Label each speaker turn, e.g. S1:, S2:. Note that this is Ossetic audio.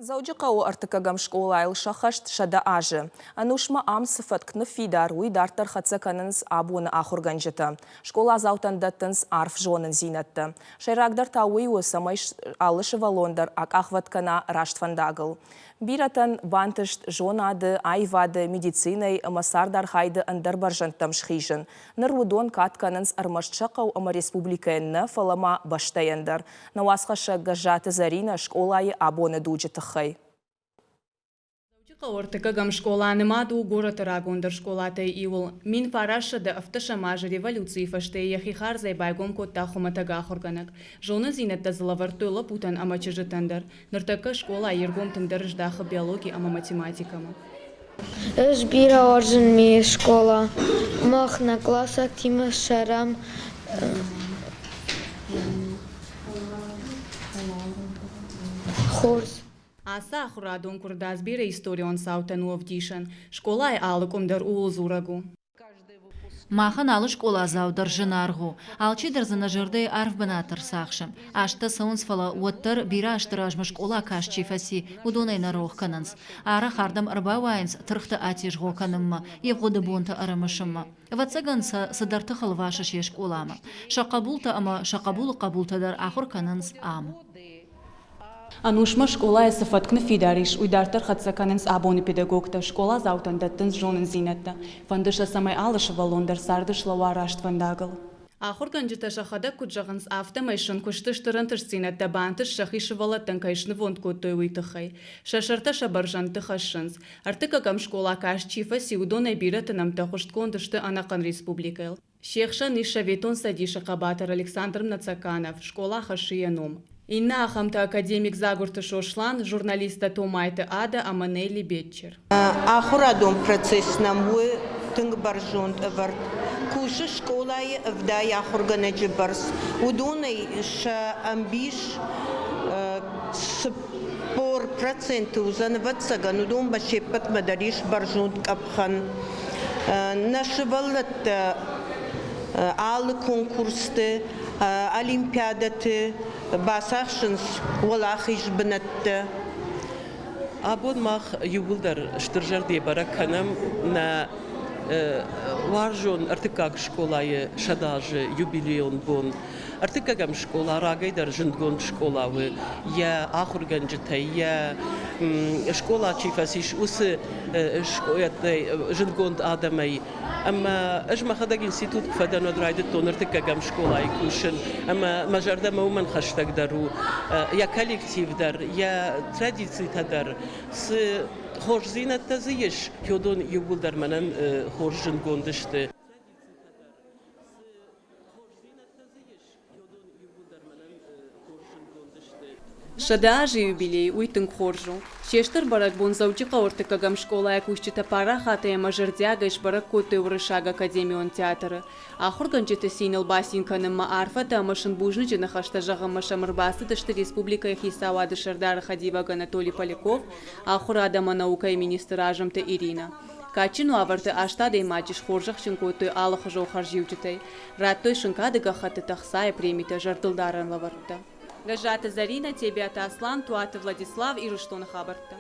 S1: Дзӕуджыхъӕуы ӕртыккӕгӕм скъолайыл сӕххӕст 100 азы. Ӕнусмӕ ам цы фӕтк ныффидар, уый дарддӕр хӕццӕ кӕнынц абоны ахуыргӕнджытӕ. Скъоладзаутӕн дӕттынц арф зонындзинӕдтӕ. Сӕйрагдӕр та уый у, цӕмӕй алы сывӕллон дӕр акъахвӕд кӕна раст фӕндагыл. Бирӕтӕн бантыст зонады, аивады, медицинӕйы ӕмӕ цардархайды ӕндӕр бӕрзӕндтӕм схизын. Ныр уыдон кад кӕнынц ӕрмӕст сӕ хъӕу ӕмӕ республикӕйӕн нӕ, фӕлӕ ма бӕстӕйӕн дӕр. Нӕ уацхӕссӕг Гӕззаты Зӕринӕ скъолайы абоны дуджы тыххӕй.
S2: Дзӕуджыхъӕуы ӕртыккӕгӕм скъола нымад у горӕты рагондӕр скъолатӕй иуыл. 1917 азы революцийы фӕстӕ йӕхи хардзӕй байгом кодта хуымӕтӕг ахуыргӕнӕг. Зонындзинӕдтӕ дзы лӕвӕрдтой лӕппутӕн ӕмӕ чызджытӕн дӕр. Ныртӕккӕ скъола йе ргом тынгдӕр здахы биологи ӕмӕ математикӕмӕ.
S3: Ӕз бирӕ уарзын ме скъола. Мах нӕ къласӕгтимӕ ссарӕм хорз.
S2: Ацы ахуырадон куырдадз бирӕ историон цаутӕн у ӕвдисӕн. Скъолайы алы къуым дӕр ууыл дзурӕг у.
S4: Махӕн алы скъоладзау дӕр зынаргъ у. Алчидӕр дзы нӕ зӕрдӕйы арф бынат ӕрцахсы. Азтӕ цӕуынц, фӕлӕ уӕддӕр бирӕ азты размӕ скъола каст чи фӕци, уыдонӕй нӕ рох кӕнынц. Арӕх ардӕм ӕрбауайынц тыргъты атезгъо кӕнынмӕ, ивгъуыды бонтӕ ӕрымысынмӕ. Ӕвӕццӕгӕн сӕ цыдӕр тых ӕлвасы се скъоламӕ. Сӕ хъӕбултӕ ӕмӕ сӕ хъӕбулы хъӕбултӕ дӕр ахуыр кӕнынц ам.
S2: Ӕнусмӕ скъолайы цы фӕтк ныффидар ис, уый дарддӕр хӕццӕ кӕнынц абоны педагогтӕ, скъоладзаутӕн дӕттынц зонындзинӕдтӕ. Фӕнды сӕ, цӕмӕй алы сывӕллон дӕр царды слӕууа раст фӕндагыл. Ахуыргӕнджытӕ сӕхӕдӕг куыд зӕгъынц, афтӕмӕй сын куысты стыр ӕнтыстдзинӕдтӕ бантыст сӕхи сывӕллӕттӕн кӕй снывонд кодтой, уый тыххӕй. Сӕ сӕртӕ сӕ бӕрзӕндты хӕссынц. Ӕртыккӕгӕм скъола каст чи фӕци, уыдонӕй бирӕты нӕмттӕ хъуыстгонд сты ӕнӕхъӕн республикӕйыл. Се хсӕн ис Советон Цӕдисы хъӕбатыр Александр Мнацаканов, скъола хӕссы йӕ ном. Иннӕ ахӕмтӕ академик Дзагуырты Сослан, журналисттӕ Томайты Ада ӕмӕ Нелли Бетчер.
S5: Ахуырадон процесс нӕм у тынг бӕрзонд ӕвӕрд. Кусы скъолайы 70 ахуыргӕнӕджы бӕрц. Уыдонӕй сӕ ӕмбис 40% уыдзӕн, ӕвӕццӕгӕн, уыдонмӕ се ппӕтмӕ дӕр ис бӕрзонд къӕпхӕн. Нӕ сывӕллӕттӕ алы конкурсты, олимпиадӕты бацахсынц уӕлахиз бынӕттӕ.
S6: Абон мах иууылдӕр стыр зӕрдӕ бӕрӕг кӕнӕм нӕ уарзон ӕртыккаг скъолайы 100 азы юбилейон бон. Ӕртыккӕгӕм скъола рагӕй дӕр зындгонд скъола у йӕ ахуыргӕнджытӕй, йӕ скъола чи фӕцис, уыцы зындгонд адӕмӕй. Ӕмӕ ӕз мӕхӕдӕг институт куы фӕдӕн, уӕд райдыдтон ӕртыккӕгӕм скъолайы кусын. Ӕмӕ мӕ зӕрдӕмӕ уымӕн хӕстӕгдӕр у йӕ коллектив дӕр, йӕ традицитӕ дӕр. Цы хорздзинӕдтӕ дзы ис, уыдон иууылдӕр мӕнӕн хорз зындгонд сты.
S2: 100 азы юбилей, уый тынг хорз у. Се стыр бӕрӕгбон Дзӕуджыхъӕуы ӕртыккӕгӕм скъолайы кусджытӕ парахатӕй ӕмӕ зӕрдиагӕй сбӕрӕг кодтой Уырыссаг академион театры. Ахуыргӕнджыты циныл бацин кӕнынмӕ, арфӕтӕ ӕмӕ сын бузныджы ныхӕстӕ зӕгъынмӕ сӕм ӕрбацыдысты республикӕйы хицауады сӕрдары хӕдивӕг Анатолий Поляков, ахуырад ӕмӕ наукӕйы министр Азымты Иринӕ. Кадджын уавӕрты аст адӕймаджы схорзӕхджын кодтой алыхуызон хӕрзиуджытӕй. Радтой сын кады гӕххӕттытӕ, ӕхцайы премитӕ, зӕрдылдарӕн лӕвӕрттӕ. Гӕззаты Зӕринӕ, Тебиаты Аслан, Туаты Владислав, Ирыстоны хабӕрттӕ.